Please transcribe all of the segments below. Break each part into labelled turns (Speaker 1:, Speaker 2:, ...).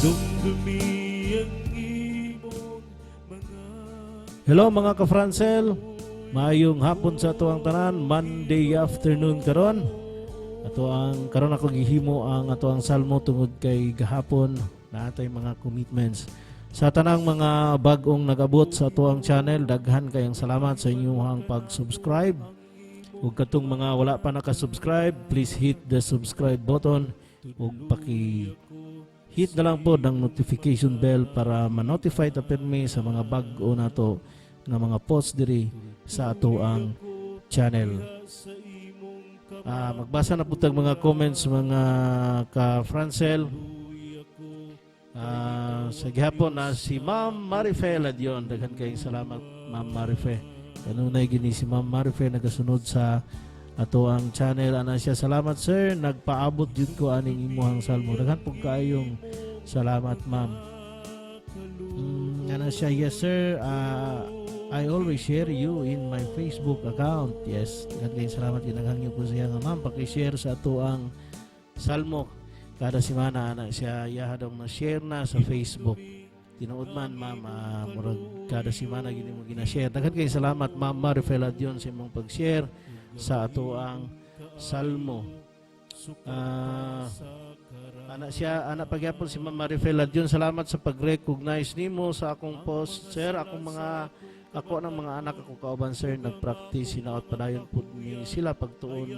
Speaker 1: Dumdumi ang imong mga
Speaker 2: Hello, mga ka-Francel. Maayong hapon sa atoang tanan, Monday afternoon karon. Ato ang karon ako gihimo ang ato ang salmo tungod kay gahapon naa tay mga commitments. Sa tanang mga bag-ong nagabot sa atoang channel, daghan kayong salamat sa inyong pag-subscribe. Ug katong mga wala pa naka-subscribe, please hit the subscribe button ug paki hit na lang po ng notification bell para ma-notify ta pirmi sa mga bag-o nato nga mga post diri sa ato ang channel. Magbasa na po tag mga comments, mga ka-Francel. Sa gihapon na si Ma'am Marife Ladion. Daghan kayong salamat, Ma'am Marife. Kanunay gini si Ma'am Marife nagasunod sa ato ang channel. Ana siya, "Salamat, sir, nagpaabot jud ko aning imuhang salmo." Daghan pud kaayong salamat, ma'am. Ana siya, "Yes, sir. I always share you in my Facebook account." Yes, daghan kayong salamat. Ginaghangyo ko siya nga, "Ma'am, paki-share sa ato ang salmo kada semana," ana siya. Iyaha daw na share na sa Facebook. Tinuod man, ma'am, murag kada semana gini mo gina-share. Daghan kayong salamat, Ma'am Marifel Adion, sa imong pag-share sa ato ang salmo. Ana siya, ana pagyapon si Ma'am Marifel Adion, "Salamat sa pag-recognize nimo sa akong post, sir. Akong mga ako ng mga anak ako kauban, sir, nagpractice hinaot padayon pud ni sila pagtuon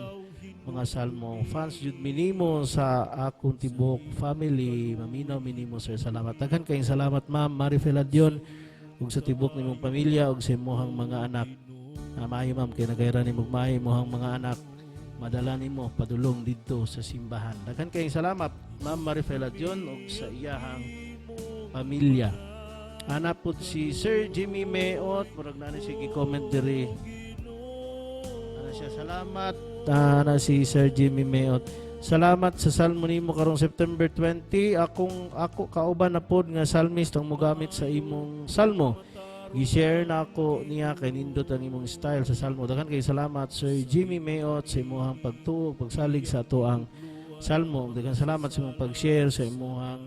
Speaker 2: mga salmo. Fans jud minimo sa akong tibok family. Maminaw minimo, sir. Salamat." Daghan kayong salamat, Ma'am Marifel Adion, ug sa tibok nimong pamilya ug sa imong mga anak. Maayo, ma'am, kay nagayra nimo maayo imong mga anak madala nimo padulong didto sa simbahan. Daghan kayong salamat, Ma'am Marifel Adion, ug sa iyahang pamilya. Ana pud si Sir Jimmy Meot, murag naa ni siya gi-comment diri. Ana siya, "Salamat." Ana si Sir Jimmy Meot. "Salamat sa salmo nimo karong September 20. Akong ako kauban na pod nga psalmist ang mogamit sa imong salmo. Gi-share na ako niya kay nindot ang imong style sa salmo." Daghan kay salamat, Sir Jimmy Meot, sa imong pagtuo, pagsalig sa ato ang salmo. Daghan salamat sa imong pag-share sa imong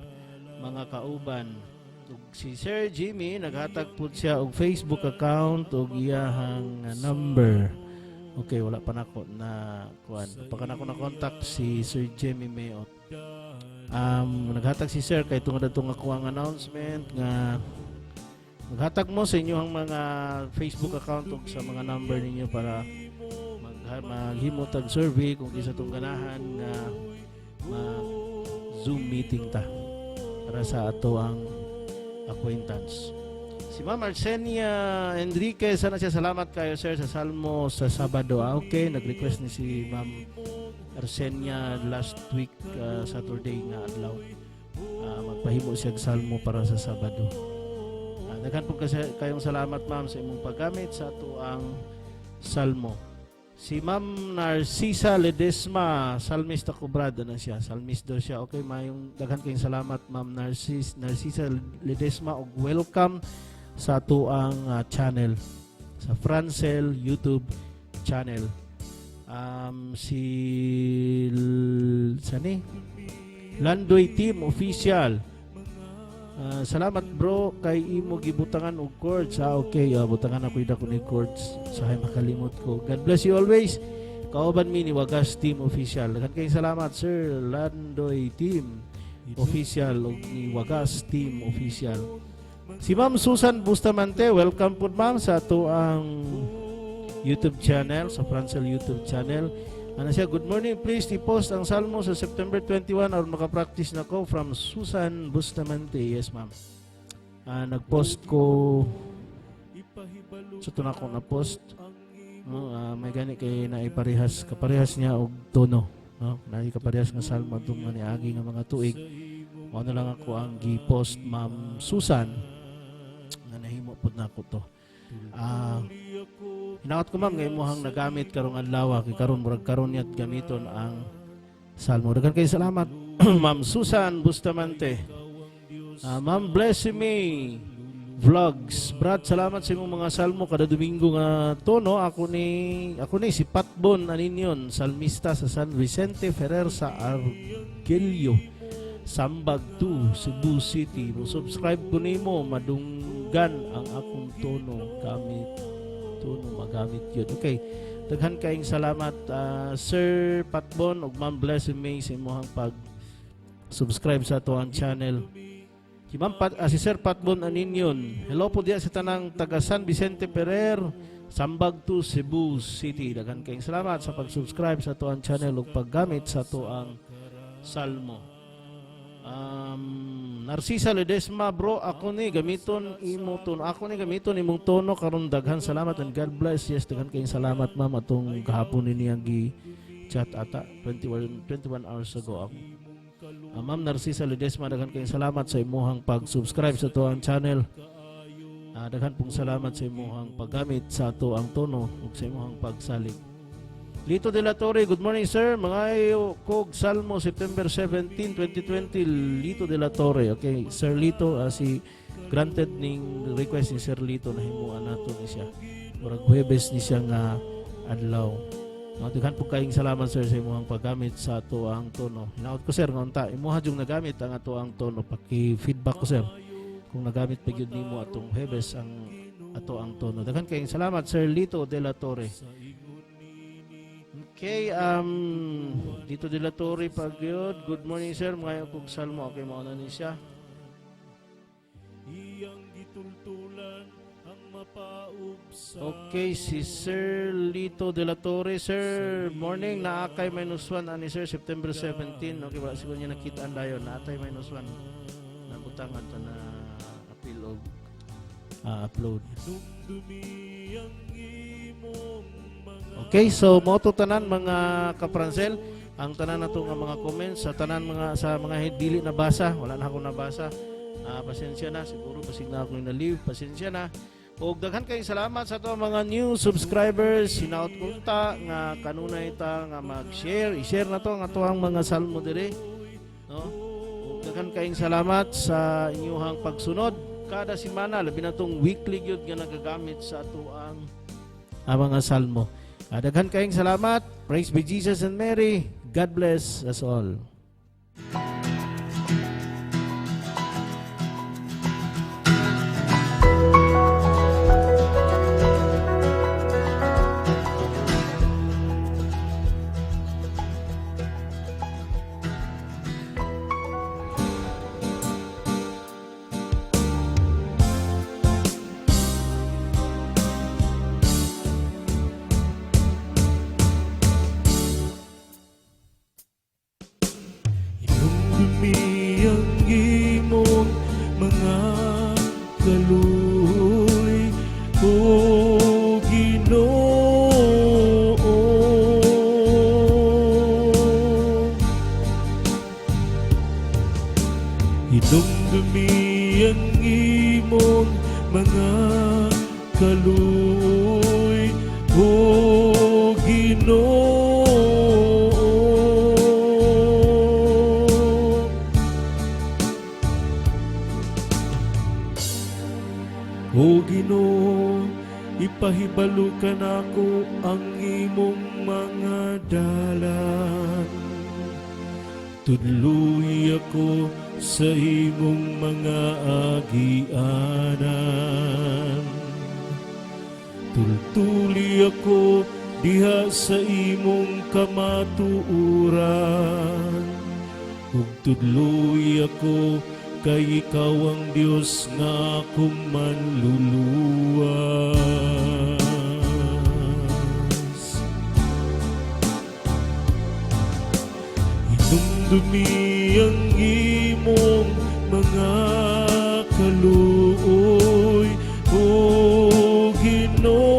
Speaker 2: mga kauban. Ug si Sir Jimmy naghatag pud siya og Facebook account ug iyahang number. Okay, wala pa nako na kuan. Pa ka nako na contact si Sir Jimmy Mayot. Naghatag si Sir kay tungod adtong ako ang announcement nga maghatag mo sa inyong mga Facebook account ug sa mga number ninyo para maghimo tag survey kung kinsa tong ganahan nga mag Zoom meeting ta para sa ato ang acquaintance. Si Ma'am Arsenia Enriquez, sana siya, "Salamat kayo, sir, sa salmo sa Sabado." Ah, okay, nag-request ni si Ma'am Arsenia last week, Saturday nga adlaw. Magpahimo siya og salmo para sa Sabado. Daghan po kasi kayong salamat, ma'am, sa imong paggamit sa ato ang salmo. Si Ma'am Narcisa Ledesma, "Salmista ko, brad," na siya. Salmist daw siya. Okay, mayong daghan kayong salamat, Ma'am Narcisa Ledesma, ug welcome sa ato ang channel sa Francel YouTube channel. Si sani Landoy Team Official. "Salamat, bro, kay imo gibutangan og chords." Ah, okay, butangan ako ida ko ni chords sa makalimot ko. "God bless you always. Kauban mi ni Wagas Team Official." Daghan kayong salamat, Sir Landoy Team Official ug ni Wagas Team Official. Si Ma'am Susan Bustamante, welcome po, ma'am, sa ato ang YouTube channel, sa Francel YouTube channel. Ano siya, "Good morning, please i-post ang salmo sa September 21 aron makapractice na ko," from Susan Bustamante. Yes, ma'am. Nag-post ko sa ito na ako na-post. No, may gani kay naiparehas, kaparehas niya og tono, no? Naay kaparehas nga salmo atong mga niagi nga mga tuig. Mao na lang ako ang gi-post, Ma'am Susan, nga nahimo pud nako to. Hinaot ko, ma'am, nga imuhang nagamit karong adlaw kay karon murag karon niya gamiton ang salmo. Daghan kay salamat, Ma'am Susan Bustamante. Ma'am Bless Me Vlogs. "Brad, salamat sa imong mga salmo kada Domingo nga tono. Ako ni si Patbon Aninyon, salmista sa San Vicente Ferrer sa Argelio. Sambag 2, Cebu City. Mo subscribe ko nimo, madunggan ang akong tono gamit tono magamit yun. Okay. Daghan kaayong salamat, Sir Patbon ug Ma'am Blessing May, sa imong pag subscribe sa ato ang channel. Si Ma'am Pat, si Sir Patbon Aninyon. Hello po diya sa tanang taga San Vicente Ferrer, Sambag 2, Cebu City. Daghan kayong salamat sa pag-subscribe sa ato ang channel ug paggamit sa ato ang Salmo. Narcisa Ledesma, bro, ako ni gamiton imo tono. Ako ni gamiton imong tono karon, daghan salamat and God bless. Yes, daghan kayong salamat, ma'am, atong gahapon ni niyang gi chat ata 21 21 hours ago ako. Ma'am Narcisa Ledesma, daghan kayong salamat sa imuhang pag-subscribe sa ato ang channel. Daghan pong salamat sa imuhang paggamit sa ato ang tono ug sa imuhang pagsalig. Lito de la Torre, good morning, sir. Mangayo kog Salmo September 17, 2020, Lito de la Torre. Okay, Sir Lito, si granted ning request ni Sir Lito, na himuan nato ni siya. Murag Huwebes ni siya nga adlaw. Mga daghan po kayong salamat, sir, sa imuhang paggamit sa ato ang tono. Hinaot ko, sir, nga unta imuha jung nagamit ang ato ang tono. Paki-feedback ko, sir, kung nagamit pa gyud nimo atong Huwebes ang ato ang tono. Daghan kayong salamat, Sir Lito de la Torre. Okay, dito de la Torre pag yun. Good morning, sir, mga kog salmo. Okay, mauna ni siya.
Speaker 1: Iyang gitultulan ang mapaub sa
Speaker 2: Okay, si Sir Lito de la Torre. Sir, morning. Naa kay -1 ani sir, September 17. Okay, wala siguro niya nakita ang dayon. Naa tay -1. Nabutang ato na appeal og upload.
Speaker 1: Dumdumi ang imong mga
Speaker 2: Okay, so mao to tanan, mga kapransel, ang tanan nato nga mga comments sa tanan mga sa mga dili nabasa, wala na ako nabasa. Pasensya na, siguro basig na ako na leave, pasensya na. Og daghan kayong salamat sa ato mga new subscribers. Hinaot ko ta nga kanunay ta nga mag-share, i-share na to ang ato ang mga salmo dire. No? Og daghan kayong salamat sa inyuhang pagsunod kada semana, labi na tong weekly gyud nga nagagamit sa ato ang mga salmo. Daghan kayong salamat. Praise be Jesus and Mary. God bless us all.
Speaker 1: Hinumdumi ang imong mga kaluoy, O Ginoo. Hinumdumi ang imong mga kaluoy, O Ginoo. O Ginoo, ipahibalo kanako ang imong mga dalan. Tudloi ako sa imong mga agianan. Tultuli ako diha sa imong kamatuoran. Ug tudloi ako kay ikaw ang Dios nga akong manluluwas. Hinumdumi ang imong mga kaluoy, O Ginoo.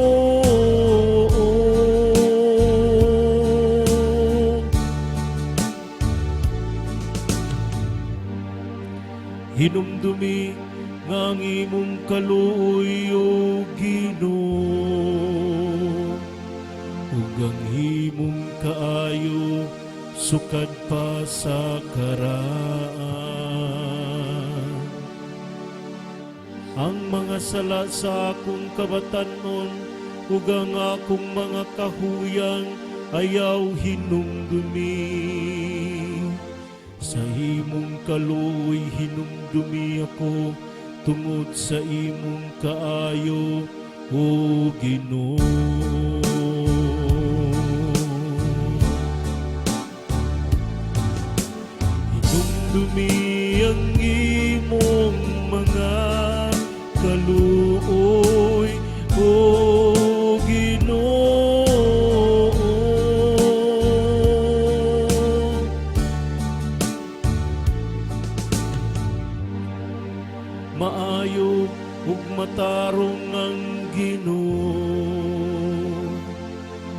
Speaker 1: Hinumdumi nga ang imong kaluoy, O Ginoo, ug ang imong kaayo sukad pa sa karaan. Ang mga sala sa akong kabatanon ug ang akong mga kahuyang ayaw hinumdumi. Sa imong imong kaluoy, hinumdumi ako tungod sa imong kaayo, O Ginoo. Hinumdumi ang imong mga kaluoy, O Ginoo. Maayo ug matarong ang Ginoo.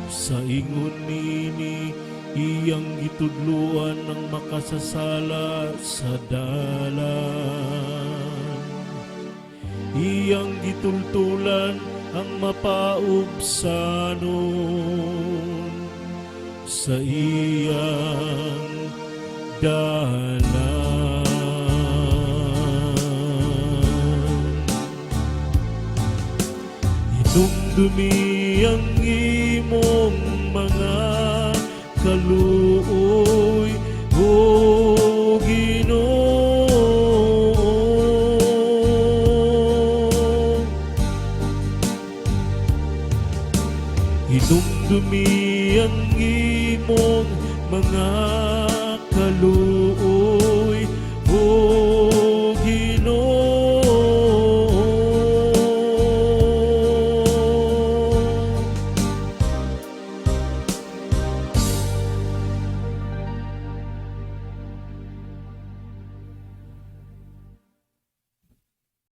Speaker 1: Sa ingon niini, iyang gitudluan ang makasasala sa dalan. Iyang gitultulan ang mapaubsanon sa iyang dalan. Hinumdumi ang imong mga kaluoy, O Ginoo. Hinumdumi ang imong mga